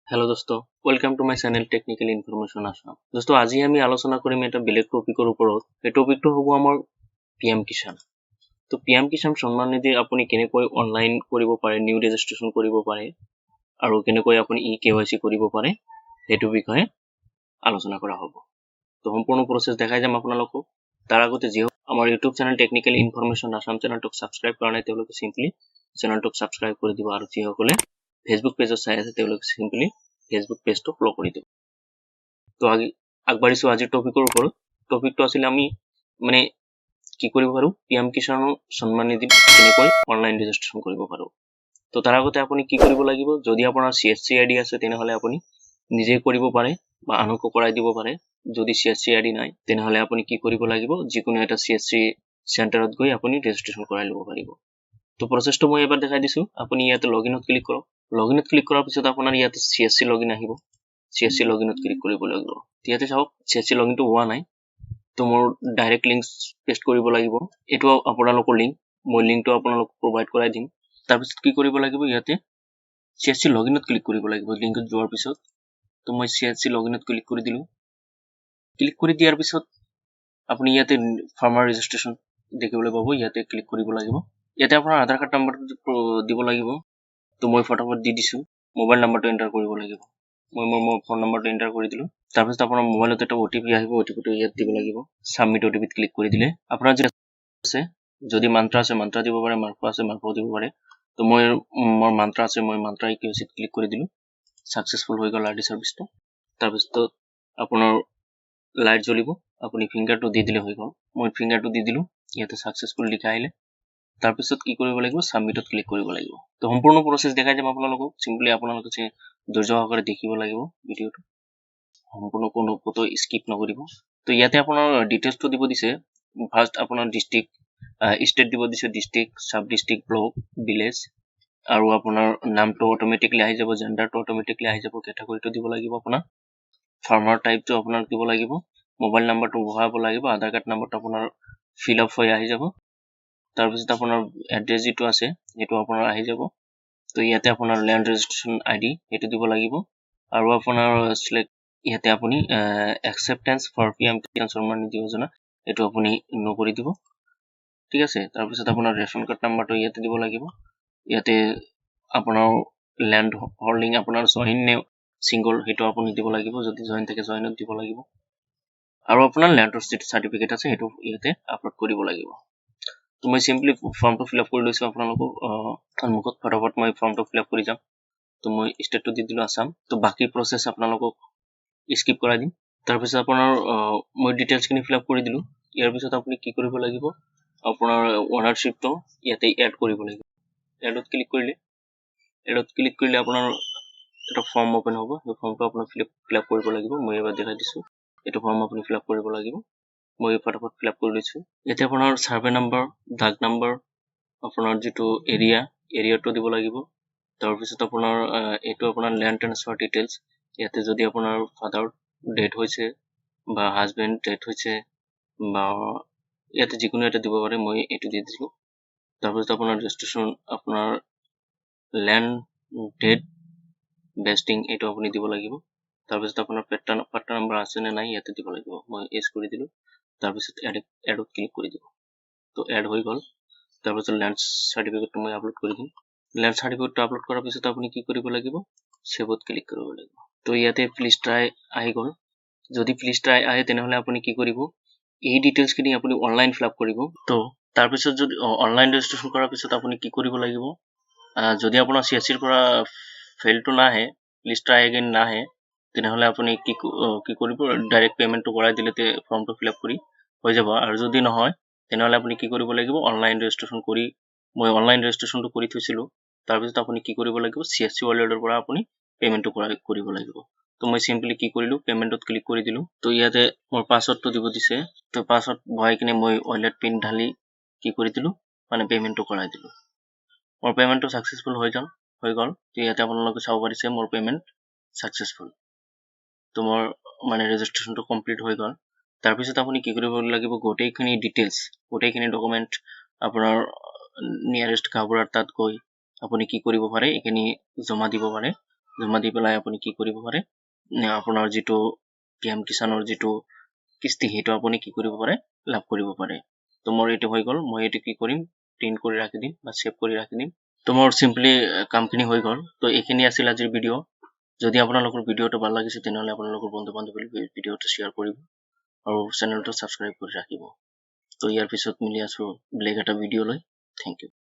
Hello' দোস্ত, welcome to my channel Technical Information Assam। দোস্ত, আজি আমি আলোচনা কৰিম এটা বেলেগ টপিকৰ ওপৰত। সেই টপিকটো হ'ব আমাৰ পি এম কিষাণ। তো পি এম কিষাণ সন্মান নিধি আপুনি কেনেকৈ অনলাইন কৰিব পাৰে, নিউ ৰেজিষ্ট্ৰেশ্যন কৰিব পাৰে আৰু কেনেকৈ আপুনি ই কে ৱাই চি কৰিব পাৰে, সেইটো বিষয়ে আলোচনা কৰা হ'ব। তো সম্পূৰ্ণ প্ৰচেছ দেখাই যাম আপোনালোকক। তাৰ আগতে যি আমাৰ YouTube channel technical information Assam চেনেলটোক ছাবস্ক্ৰাইব কৰা নাই, তেওঁলোকে চিম্পলি চেনেলটোক ছাবস্ক্ৰাইব কৰি দিব আৰু যিসকলে ফেচবুক পেজত চাই আছে, তেওঁলোকে চিম্পলি ফেচবুক পেজটো ফ'ল' কৰি দিব। তো আগবাঢ়িছোঁ আজিৰ টপিকৰ ওপৰত। টপিকটো আছিলে আমি মানে কি কৰিব পাৰোঁ, পি এম কিষাণৰ সন্মান নিধি কেনেকৈ অনলাইন ৰেজিষ্ট্ৰেশ্যন কৰিব পাৰোঁ। তো তাৰ আগতে আপুনি কি কৰিব লাগিব? যদি আপোনাৰ C S C I D আছে, তেনেহ'লে আপুনি নিজে কৰিব পাৰে বা আনকো কৰাই দিব পাৰে। যদি C S C I D নাই, তেনেহ'লে আপুনি কি কৰিব লাগিব? যিকোনো এটা চি এছ চি চেণ্টাৰত গৈ আপুনি ৰেজিষ্ট্ৰেশ্যন কৰাই ল'ব পাৰিব। তো প্ৰচেছটো মই এবাৰ দেখাই দিছোঁ। আপুনি ইয়াতে লগ ইনত ক্লিক কৰক। লগ ইনত ক্লিক কৰাৰ পিছত আপোনাৰ ইয়াতে C S C log in আহিব। চি এছ চি লগ ইনত ক্লিক কৰিব লাগিব। ইয়াতে চাওক, চি এছ চি লগ ইনটো হোৱা নাই। তো মোৰ ডাইৰেক্ট লিংক পেষ্ট কৰিব লাগিব। এইটো আপোনালোকৰ লিংক, মই লিংকটো আপোনালোকক প্ৰভাইড কৰাই দিম। তাৰপিছত কি কৰিব লাগিব? ইয়াতে চি এছ চি লগ ইনত ক্লিক কৰিব লাগিব লিংকত যোৱাৰ পিছত। তো মই চি এছ চি লগ ইনত ক্লিক কৰি দিলোঁ। ক্লিক কৰি দিয়াৰ পিছত আপুনি ইয়াতে ফাৰ্মাৰ ৰেজিষ্ট্ৰেশ্যন দেখিবলৈ পাব। ইয়াতে ক্লিক কৰিব লাগিব। ইয়াতে আপোনাৰ আধাৰ কাৰ্ড নাম্বাৰটো দিব লাগিব। তো মই ফটাফট দি দিছোঁ। মোবাইল নাম্বাৰটো এণ্টাৰ কৰিব লাগিব। মই মোৰ ফোন নাম্বাৰটো এণ্টাৰ কৰি দিলোঁ। তাৰপিছত আপোনাৰ মোবাইলত এটা অ' টি পি আহিব। অ' টি পিটো ইয়াত দিব লাগিব। ছাবমিট অ' টি পিত ক্লিক কৰি দিলে আপোনাৰ যি আছে, যদি মান্ত্ৰা আছে মান্ত্ৰা দিব পাৰে, মাৰ্কো আছে মাৰ্কো দিব পাৰে। তো মই মোৰ মান্ত্ৰা আছে, মই মান্ত্ৰা ই কে চিত ক্লিক কৰি দিলোঁ। ছাকচেছফুল হৈ গ'ল আৰ ডি ছাৰ্ভিচটো। তাৰপিছত আপোনাৰ লাইট জ্বলিব, আপুনি ফিংগাৰটো দি দিলে হৈ গ'ল। মই ফিংগাৰটো দি দিলোঁ, ইয়াতে ছাকচেছফুল লিখা আহিলে। তাৰপিছত কি কৰিব লাগিব? ছাবমিটত ক্লিক কৰিব লাগিব। তো সম্পূৰ্ণ প্ৰচেছ দেখাই যাম আপোনালোকক। চিম্পলি আপোনালোকে ধৈৰ্য সহকাৰে দেখিব লাগিব ভিডিঅ'টো সম্পূৰ্ণ, কোনো ক'তো স্কিপ নকৰিব। তো ইয়াতে আপোনাৰ ডিটেইলছটো দিব দিছে। ফাৰ্ষ্ট আপোনাৰ ডিষ্ট্ৰিক্ট, ষ্টেট দিব দিছে, district, sub district, block, village আৰু আপোনাৰ নামটো অট'মেটিকলি আহি যাব, জেণ্ডাৰটো অট'মেটিকলি আহি যাব, কেটেগৰীটো দিব লাগিব, আপোনাৰ ফাৰ্মাৰ টাইপটো আপোনাক দিব লাগিব, মোবাইল নাম্বাৰটো বহাব লাগিব, আধাৰ কাৰ্ড নাম্বাৰটো আপোনাৰ ফিল আপ হৈ আহি যাব। তাৰপিছত আপোনাৰ এড্ৰেছ যিটো আছে, সেইটো আপোনাৰ আহি যাব। তো ইয়াতে আপোনাৰ লেণ্ড ৰেজিষ্ট্ৰেশ্যন আই ডি সেইটো দিব লাগিব আৰু আপোনাৰ চিলেক্ট ইয়াতে আপুনি একচেপ্টেঞ্চ ফৰ পি এম কিষাণ সন্মান নিধি যোজনা, এইটো আপুনি ন কৰি দিব, ঠিক আছে। তাৰপিছত আপোনাৰ ৰেচন কাৰ্ড নাম্বাৰটো ইয়াতে দিব লাগিব। ইয়াতে আপোনাৰ লেণ্ড হোল্ডিং আপোনাৰ জইন নে ছিংগল, সেইটো আপুনি দিব লাগিব। যদি জইন থাকে, জইনত দিব লাগিব আৰু আপোনাৰ লেণ্ডৰ যিটো চাৰ্টিফিকেট আছে, সেইটো ইয়াতে আপলোড কৰিব লাগিব। তো মই চিম্পলি ফৰ্মটো ফিল আপ কৰি লৈছোঁ আপোনালোকক সন্মুখত। ফটাফট মই ফৰ্মটো ফিল আপ কৰি যাম। তো মই ষ্টেটটো দি দিলোঁ আছাম। তো বাকী প্ৰচেছ আপোনালোকক স্কিপ কৰাই দিম। তাৰপিছত আপোনাৰ মই ডিটেইলছখিনি ফিল আপ কৰি দিলোঁ। ইয়াৰ পিছত আপুনি কি কৰিব লাগিব? আপোনাৰ অনাৰশ্বিপটো ইয়াতে এড কৰিব লাগিব। এডত ক্লিক কৰিলে আপোনাৰ এটা ফৰ্ম অ'পেন হ'ব। সেই ফৰ্মটো আপোনাৰ ফিল আপ কৰিব লাগিব। মই এবাৰ দেখাই দিছোঁ। এইটো ফৰ্ম আপুনি ফিল আপ কৰিব লাগিব। মই ফটাফট ফিল আপ কৰি লৈছোঁ। ইয়াতে আপোনাৰ ছাৰ্ভে নাম্বাৰ, দাগ নাম্বাৰ, আপোনাৰ যিটো এৰিয়া, এৰিয়াটো দিব লাগিব। তাৰপিছত আপোনাৰ এইটো আপোনাৰ লেণ্ড ট্ৰেন্সফাৰ ডিটেইলছ। ইয়াতে যদি আপোনাৰ ফাদাৰ ডেথ হৈছে বা হাজবেণ্ড ডেথ হৈছে বা ইয়াতে যিকোনো এটা দিব পাৰে। মই এইটো দি দিছোঁ। তাৰপিছত আপোনাৰ ৰেজিষ্ট্ৰেশ্যন, আপোনাৰ লেণ্ড ডেট ভেষ্টিং, এইটো আপুনি দিব লাগিব। তাৰপিছত আপোনাৰ পাট্টা নাম্বাৰ আছে নে নাই, ইয়াতে দিব লাগিব। মই য়েছ কৰি দিলোঁ। তাৰপিছত এডত ক্লিক কৰি দিব। তো এড হৈ গ'ল। তাৰপিছত লেণ্ড চাৰ্টিফিকেটটো মই আপলোড কৰি দিম। লেণ্ড চাৰ্টিফিকেটটো আপলোড কৰাৰ পিছত আপুনি কি কৰিব লাগিব? ছেভত ক্লিক কৰিব লাগিব। তো ইয়াতে প্লিজ ট্ৰাই আহি গ'ল। যদি প্লিজ ট্ৰাই আহে, তেনেহ'লে আপুনি কি কৰিব? এই ডিটেইলছখিনি আপুনি অনলাইন ফিল আপ কৰিব। তো তাৰপিছত যদি অনলাইন ৰেজিষ্ট্ৰেশ্যন কৰাৰ পিছত আপুনি কি কৰিব লাগিব? যদি আপোনাৰ চি এছ চিৰ পৰা ফেইলটো নাহে, প্লিজ ট্ৰাই এগেইন নাহে, তেনেহ'লে আপুনি কি কি কৰিব? ডাইৰেক্ট পে'মেণ্টটো কৰাই দিলে ফৰ্মটো ফিল আপ কৰি হৈ যাব। আৰু যদি নহয়, তেনেহ'লে আপুনি কি কৰিব লাগিব? অনলাইন ৰেজিষ্ট্ৰেশ্যন কৰি, মই অনলাইন ৰেজিষ্ট্ৰেশ্যনটো কৰি থৈছিলোঁ। তাৰপিছত আপুনি কি কৰিব লাগিব? চি এছ চি ৱালেটৰ পৰা আপুনি পে'মেণ্টটো কৰিব লাগিব। তো মই চিম্পলি কি কৰিলোঁ? পে'মেণ্টত ক্লিক কৰি দিলোঁ। তো ইয়াতে মোৰ পাছৱৰ্ডটো দিব দিছে। তো পাছৱৰ্ড বহাই কিনে মই ৱালেট পিন ঢালি কি কৰি দিলোঁ, মানে পে'মেণ্টটো কৰাই দিলোঁ। মোৰ পে'মেণ্টটো ছাকচেছফুল হৈ গ'ল। তো ইয়াতে আপোনালোকে চাব পাৰিছে, মোৰ পে'মেণ্ট ছাকচেছফুল। তো মোৰ মানে ৰেজিষ্ট্ৰেশ্যনটো কমপ্লিট হৈ গ'ল। তাৰপিছত আপুনি কি কৰিব লাগিব? গোটেইখিনি ডিটেইলছ, গোটেইখিনি ডকুমেণ্ট আপোনাৰ নিয়াৰেষ্ট গাঁওবুঢ়াৰ তাত গৈ আপুনি কি কৰিব পাৰে, এইখিনি জমা দিব পাৰে। জমা দি পেলাই আপুনি কি কৰিব পাৰে, আপোনাৰ যিটো পি এম কিষাণৰ যিটো কিস্তি, সেইটো আপুনি কি কৰিব পাৰে, লাভ কৰিব পাৰে। তো মোৰ এইটো হৈ গ'ল। মই এইটো কি কৰিম, প্ৰিণ্ট কৰি ৰাখি দিম বা ছেভ কৰি ৰাখি দিম। তো মোৰ চিম্পলি কামখিনি হৈ গ'ল। তো এইখিনি আছিল আজিৰ ভিডিঅ'। যদি আপোনালোকৰ ভিডিঅ'টো ভাল লাগিছে, তেনেহ'লে আপোনালোকৰ বন্ধু বান্ধৱীৰ ভিডিঅ'টো শ্বেয়াৰ কৰিব আৰু চেনেলটো ছাবস্ক্ৰাইব কৰি ৰাখিব। তো ইয়াৰ পিছত মিলি আছোঁ বেলেগ এটা ভিডিঅ' লৈ। Thank U.